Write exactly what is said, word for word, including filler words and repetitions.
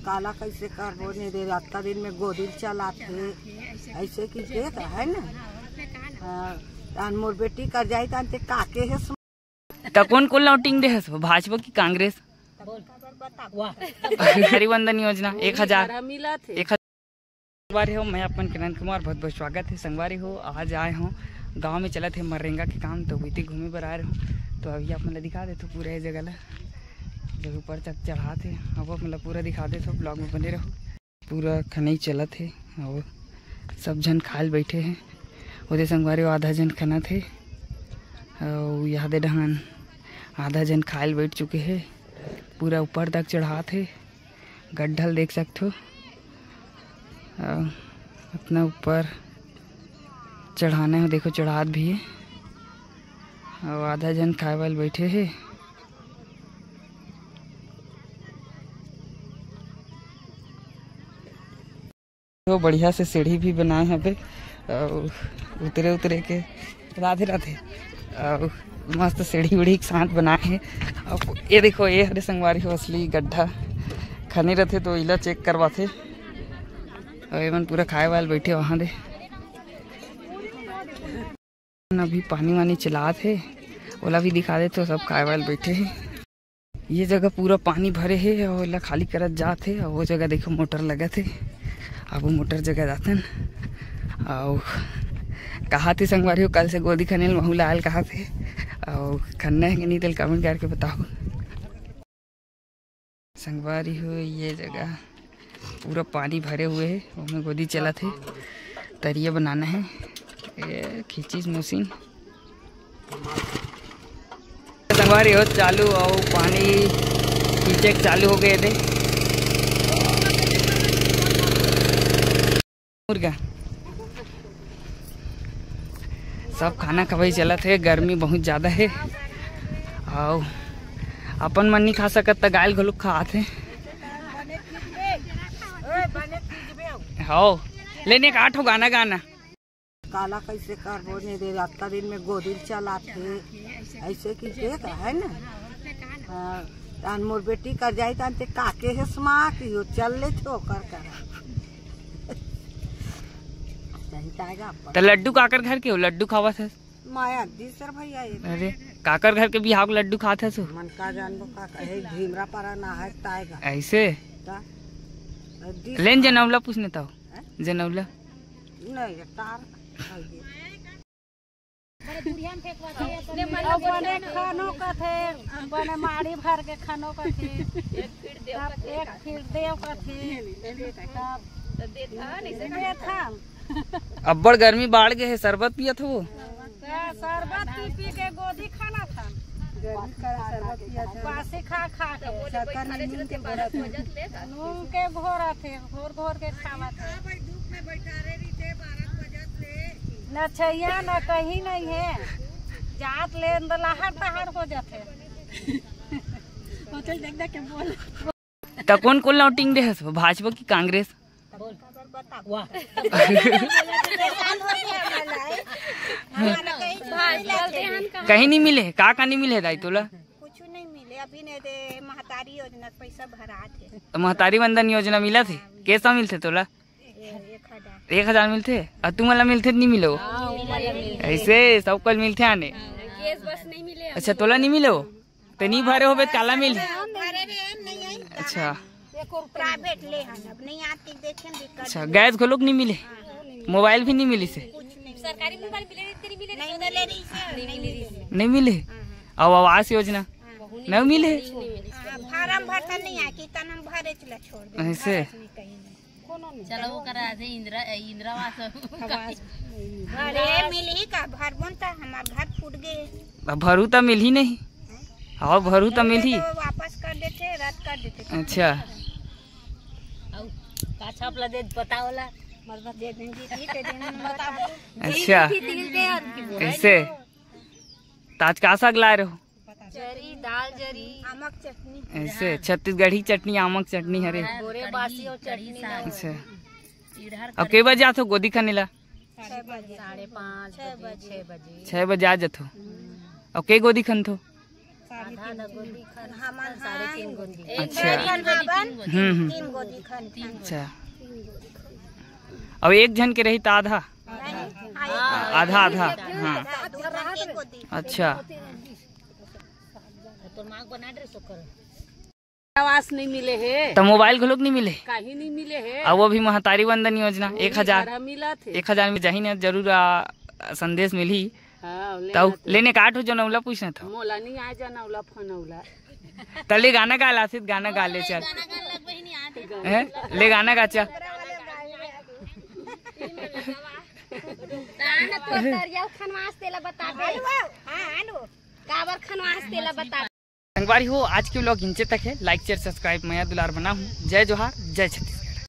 काला कैसे करबो, नहीं दे, अतना दिन में गोदी चलात हे, ऐसे कि के है ना। हाँ, तान मोर बेटी कर जाई, तान ते काके हे। त कोन कोन लौटिंग दे हस, भाजपा की कांग्रेस? हरिवंदन योजना एक हजार। एक हजार। संगवारी हो, मैं अपन किरण कुमार, बहुत बहुत स्वागत है। संगवारी हो, आज आए हो गांव में, चलत है मरेंगा के काम, तो वही घूमे बर आए रहो। तो अभी आप मतलब दिखा देथो पूरा ये जगह ला, जो ऊपर तक चढ़ात है। अब आप मतलब पूरा दिखा देथो, ब्लॉग में बने रहो। पूरा खनई चलत है और सब झन खाए ल बैठे हैं। ओदे संगवारी हो, आधा झन खनत है और यहाँ दे डहान आधा झन खाए ल बैठ चुके हैं। पूरा ऊपर तक चढ़ात है, गड्ढा ल देख सकथो। अउ अतना ऊपर चढ़ाना है, देखो चढ़ात भी है। अउ आधा झन खाए वाले बैठे हे। तो बढ़िया से सीढ़ी भी बनाए हवे, अउ उतरे उतरे के राधे राधे। अउ मस्त सीढ़ी उढ़ी के साथ बनाए हे। अब ये देखो, ये हरे संगवारी हो असली गड्ढा, खने रथे तो इला चेक करवाथे। अउ एमन पूरा खाए वाले बैठे वहाँ दे। अभी पानी वानी चलात हे, ओला भी दिखा देथो, सब खाए वाले बैठे हे। ये जगह पूरा पानी भरे हे और एला खाली करत जात हे। और वो जगह देखो मोटर लगत हे, अब वो मोटर जगह जाथन। और कहा थे संगवारी हो, कल से गोदी खने ल महू लाल कहा थे। और खन्ना है कि नहीं, तेल कमेंट करके बताओ। संगवारी हो, ये जगह पूरा पानी भरे हुए है, ओमे गोदी चलत है, तरिया बनाना है। ये खींचिस मशीन। संगवारी हो, चालू अउ पानी खींचे के चालू हो गए थे। मुर्गा सब खाना खवाई चलत है, गर्मी बहुत ज्यादा है। अउ अपन मन नहीं खा सकत, त गाय ल घलोक खात है। हाओ, लेने का आठ ठो गाना गाना। काला कैसे करबो, नहीं दे, अतना दिन में गोदी ल चलात हे, ऐसे कि के है ना। हाँ, तान मोर बेटी कर जाई, तान ते काके हे समा कि हो, चल ले छो कर कर। सही ताएगा अपन। त लड्डू काकर घर के हो, लड्डू खावत है? माया, दूसर भैया ये। अरे, काकर घर के बिहाव के लड्डू खात हस? मन का जानबो का कहे, भीमरा पारा ना है, ताएगा। ऐसे? ता? दूसर लेन जनौला पूछने ताओ। हैं? जनौला? नहीं, ये तार है ये। अउ बने खानो कथे, बने माड़ी भर के खानो कथे। तब एक फिर देव कथे। तब देथन। अब्बड़ गर्मी बाढ़ गे हे, शरबत पियत हो? का शरबत पी पी के गोदी खाना था। गर्मी का शरबत पिया था। बासी खा खा के। शक्कर में नून के घोरा था। नून के घोरा थे, घोर घोर के खावा था। न छैया न कहीं नहीं है, जात ले अंदर लहर तहर हो जाते। होटल देख देख के बोल। त कोन कोन लौटिंग दे हस, भाजपा की कांग्रेस? वाह। कहीं नहीं मिले, का का नहीं मिले दाई तोला? कुछ नहीं मिले, अभी नहीं दे, महतारी योजना के पैसा भरा थे। त महतारी वंदन योजना मिला थे, कैसा मिलथे तोला? एक हजार। एक हजार मिलथे, अउ तुमन ला मिलथे त नहीं मिले वो? ऐसे सब कल मिलथे आने। गैस बस नहीं मिले। अच्छा, तोला नहीं मिले वो? ते नहीं भरे होबे त काला मिलही? भरे रहे, हम नहीं आई। अच्छा। प्राइवेट ले हम, अब नहीं आती, देखें दिक्कत। अच्छा, गैस घलोक नहीं मिले? मोबाइल भी नहीं मिली से? कुछ नहीं। सरकारी मोबाइल मिले, तेरी मिले नहीं, मिले रही से, नहीं मिले। नहीं मिले? हाँ, हाँ। अब आवास योजना? हाँ। नहीं मिले? हाँ, फार्म भरता नहीं आ कि तन हम भरे चला छोड़ दे। ऐसे? भरे नहीं कहीं नहीं। चलो, वो करा दे इंदिरा, ए, इंदिरा आवास। आवास। अरे, मिलही का? भरबोन त हमार घर फूट गए। अब भरू त मिलही नहीं। हाँ, भरू त मिलही। तो वापस कर देते, रद्द कर देते। अच्छा। अउ का छाप ला दे, बताओ ला। मरबा दे देंगे, ठीक है, दे देंगे, बता दो। अच्छा। जी, जी, जी, जी, जी। कैसे? त आज का साग लाए रहो? चरी, दाल जरी, आमक चटनी। ऐसे, छत्तीसगढ़ी चटनी, आमक चटनी हरे। बोरे बासी और चटनी ना। अच्छा। अब के बजे आथो गोदी खने ला? छह बजे। साढ़े पाँच बजे, छह बजे। छह बजे आ जाथो। अब के गोदी खनथो? हमन साढ़े तीन गोंदी। अच्छा। तीन गोंदी। हम्म, हम्म। तीन गोंदी खान। अच्छा। अब एक झन के रही त आधा? आधा, आधा। हाँ। अच्छा। आवास नहीं मिले हे। त मोबाइल घलोक नहीं मिले? कहीं नहीं मिले हे। अब वो भी महतारी वंदन योजना, एक हजार। मिलत हे। एक हजार में जाही न, जरूर आ, संदेश मिलही। हाँ, तऊ लेने का आठ हो जनौला पूछना था। मोला नहीं आए जनौला फनौला। त ले गाना गा ला, सिर्फ गाना गा ले चल। हैं? ले गाना गा चल। गाना तो तरिया खनवास तेला बता दे। हाँ, हेलो। काबर खनवास तेला बता। संगवारी हो, आज के vlog इंचे तक हे। Like, share, subscribe, मया दुलार बना हूँ। जय जोहार, जय छत्तीसगढ़।